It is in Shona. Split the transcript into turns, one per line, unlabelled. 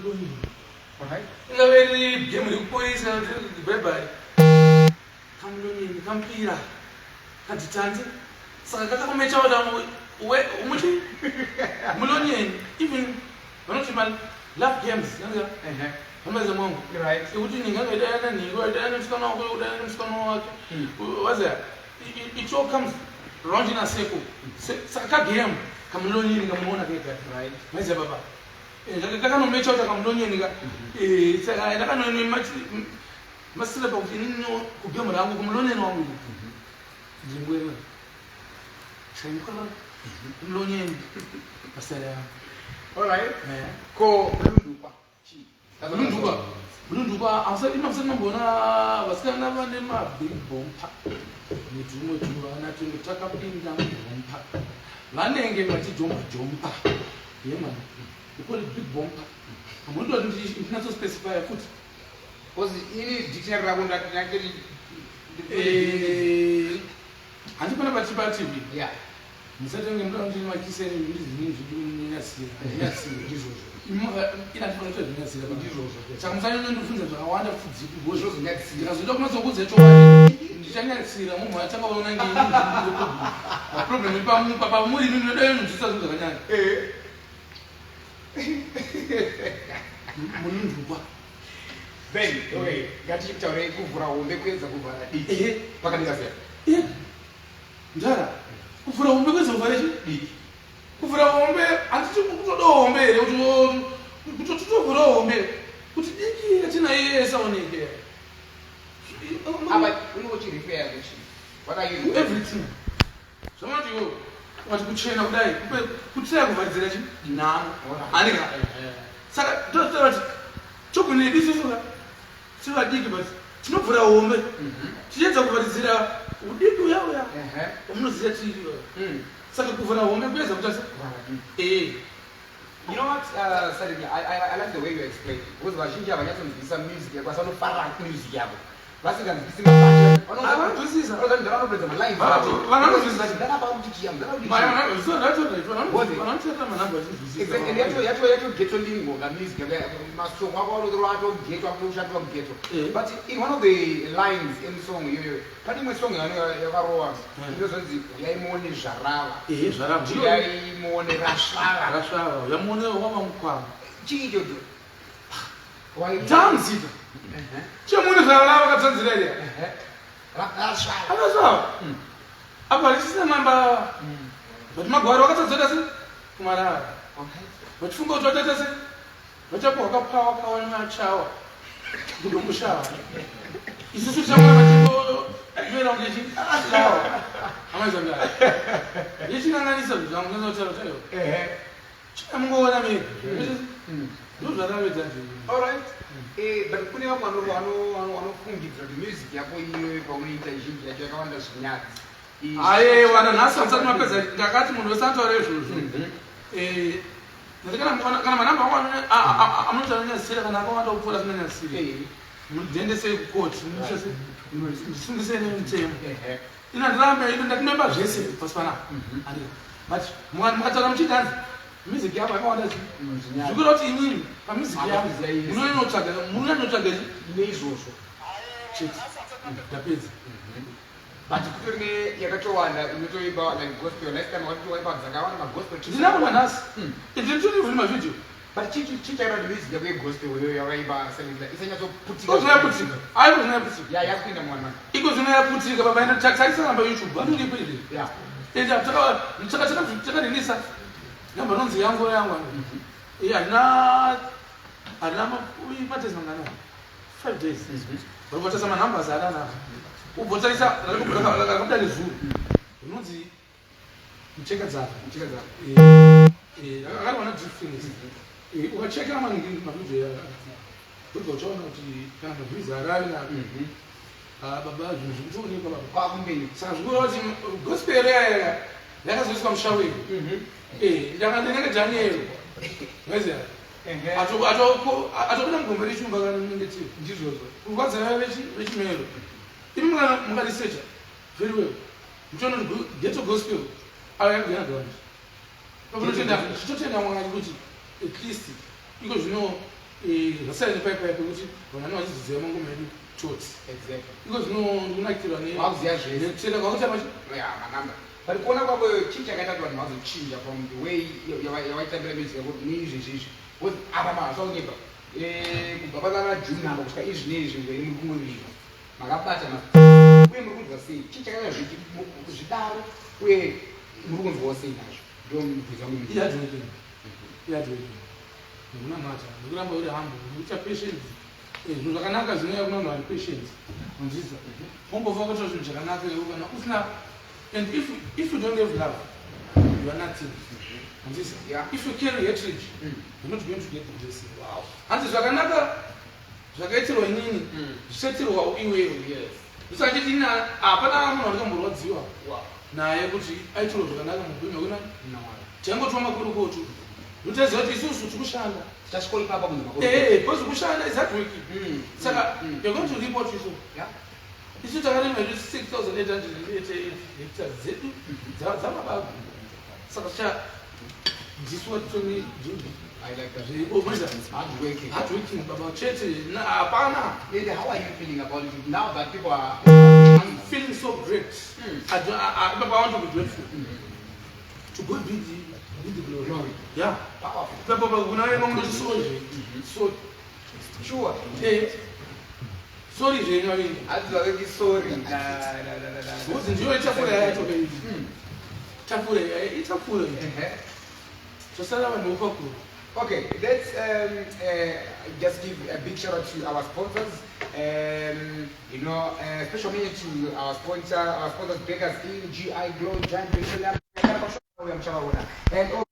Mulonyeni. Ingave iri game rekuporisa bhaibhai. Kamulonyeni kampira kadhitanzi saka kakakumecha wada umuti mulonyeni even vanoti ma love games vamaiza mwangu ekuti ninga angaidayana nhingo aidayana musikana wako udayana musikana wake waziya it all comes round in a circle. Saka kagame kamulonyeni kamunoona kega, maiziya baba, kakanomecha kuti kamulonyeni ka saka ndakanono masira pakuti inini kugame rangu kumulonyeni wangu ndingwena shaimukara mulonyeni masara yangu.
Alright. Ko mulundukwa chii?
Mulundukwa, mulundukwa hamusati mamboona vasikana vane mabig bompa netumwe tuvana tumwe takapinda mubompa vanenge vachijomba jompa yemana. We call it big bompa. Hamunototi ndinatsospecifya futi.
Because ini dictionary rako ndati
Handi pana patiri paTV. Musatenge muda kuti makiseni ndizini zvidinyasira nyasira
ndizvozvo.
Ina ndifana kuti zvinyasira.
Ndizvozvo.
Saka musanyanya zvakawanda fudziku
ndizvozvo nyasira.
Ndikazoda kunatsokudza chokwadi ndichanyasira munhu atanga kuona ngeproblem pamuri imi munoda inonzwisa zvinhu zvakanyanya. Munundukwa.
Then okay, ngatichitaurei kuvhura hombe kuedza kuvhara diki. Pakamira sei?
Ndara. Kuvhura hombe kuedza kuvhara chi? Diki. Kuvhura hombe handiti kutoda hombe here kuti kutotovhura hombe kuti diki yatinayo isaoneke.
Apa unenge uchirefeya kuchi? What are you
Everything. Zvamunoti iwewe ukati kuchena kudai kutsaya kuvharidzira chi nhamo andika saka totaura kuti chokunedu isusu ka tiri vadiki but tinovhura hombe tichiedza kuvharidzira udiki uya uya wamunoziva tiri. Saka kuvhura hombe kuedza kuita se ee.
You know what, Sadiki, I like the way you explain it. Because vazhinji havanyatsonzwisisa music yako, asi vanofarira music yako. Vasinganzwisisi mabasa.
Vanonzwisisa.
Vanopedza malines.
Vanonzwisisa.
Ndakapa kuti chiya, ndakapa kuti
chiya. Vanotsveta manhamba vachinzwisisa.
Exactly. And yato ghetto lingo ka music yako. Masong ako anotorwa ato ghetto, akushandwa mughetto. But in one of the lines in song iyoyo, pane imwe song yakarowa inozonzi uyai muone zvarava.
Zvarava.
Uyai muone rasvava.
Rasvava. Uyai muone wava mukwama.
Chii ichocho?
Tanzika. Chemuone zvarava katsanzira here?
Rasvava.
Rasvava. Apa richisina namba. But magwaro akatsanzira se kumarara. Vachifunga kuti vachaita se vachapuwa kapawa kawa nemachawa kudomushawa. Isusu tichaona vachingomera kunge chilawa. Amaizambia. Yechinanganisa zvinhu zvangu ndinotaura chaiyo. Chiamungoona mega. Ndozvaravedza zvinhu.
Alright. But kune vamwe vanofungidzira kuti music yako iyoyo paunoita zhinji yacho yakawanda zvinyadzi.
Aiwa, nanhasi hamusati mapedza. Ndakati munhu wese anotaura izvozvo. Ndati kana manhamba ako amunoti anonyadzisira kana akawanda kupfuura asinonyadzisira, mundiendesei kukoti, ndisungisei nemutemo. Ina ndirambe ino ndatinomba zvese pasi panapa. But mukataura muchiti hanzi music yako yakawanda chi, zvikureva kuti inini pamusic yangu munonyatsotsvaga chi
neizvozvo
chete. Ndapedza.
But kutori ne yakatowanda inotoimba like gospel. Last time wakatoimba dzakawanda magospel.
Ndinako nanhasi. Ndinotori mavhidhiyo.
But chii chaita kuti music yako yegospel iyoyo yakaimba Silent isanyatsoputika?
Iko zvino yaputika. Aiko zvino yaputika.
Ya, yakupinda muvanhu manje.
Iko zvino yaputika baba. Enda tarisa namba YouTube anoripo izvi. Enda takareleasa namba inonzi Yangu Yangu. Harina harina madays mangana, 5 days. Uri manumbers adanaka ubvotarisa rakabuda nezuro rinonzi Mucheka Dzako.
Mucheka Dzako.
Akarwa nadriftingis. Ukacheka mavhidhiyo ndobva uchaona kuti kana maviews arave nako baba, zvinhu zvikutoonekwa baba.
Kwakumberi.
Saka zvikureva kuti gospel yaya yakazoiswa mushaweri ndinenge Daniel maiziya atobuda mugombe rechumba kana munenge tiri.
Ndizvozvo.
Kurwadza vechimero imi mukarisecha very well muchiona kuti ghetto gospel ava yakugena gawandi. Chitotenda Mwari kuti at least iko zvino. Zvasiyana nepaipai pekuti vanhu vanenge vachizoziva mangoma edu toti. Iko zvino ndikunakirwa
Wakuziva zvese.
nekutenda kwakuita machi
Yeah, manamba. But kuona kwako chii chakaita kuti vanhu vazochinja from the way yavaitambira music yako neizvezvi izvi? Because apa mahaswa kunyepa. Kubva panana June apa kusvika izvi neizvi ngwere muri kungorira. Makabata ma uye muri kunzwa sei? Chii chakaita zvidaro uye muri kunzwawo sei nazvo? Ndo mubvunzo wangu mumwe.
Ihard working, ihard working, nekunamata, nekuramba uri humble, nekuita patience. Zvinhu zvakanaka zvinouya kuna vanhu vari patient. Unzwisisa? Wombofa wakaita zvinhu zvakanaka iwe kana usina, and if you don't have love, you are nothing. Unzwisisa? If you carry hatred, you're not going to get the blessing. Hanzi zvakanaka zvakaitirwa inini zvichaitirwawo iwewe. Ndosaka chiti ini hapana munhu wandikamborwadziwa naye kuti aitirwa zvakanaka muupenyu hwake. Taingotwa makurukoto, ndotaziva kuti isusu tikushanda.
Tichasvika ipapa kunzi makuru.
Because kushanda is hard working. Saka you're going to reap what you sow. Isu takarima hedu 6888 hectares dzedu dzamabagwe, saka ticha ndiswa toni.
I like that.
Zviripo.
Hard working.
Hard working, baba, chete. Hapana.
And how are you feeling about it now that people are
I'm feeling so great. I don't, I, Baba, I want to be grateful. To God be the glory.
Glory.
Yeah.
Powerful.
Baba, kuna wewe ngoti sorry. Sorry. Sorry zvenyu vavingi.
Hanzi vavengi sorry. Na na na na na.
Because ndiyo itafura yacho kai. Tafura itafura. Zvasara vanhu vopakuru.
Okay, let's just give a big shout out to our sponsors. Special mention to our sponsor, our sponsors, Bakers Inn, GI Glow, Giant Petroleum, and all.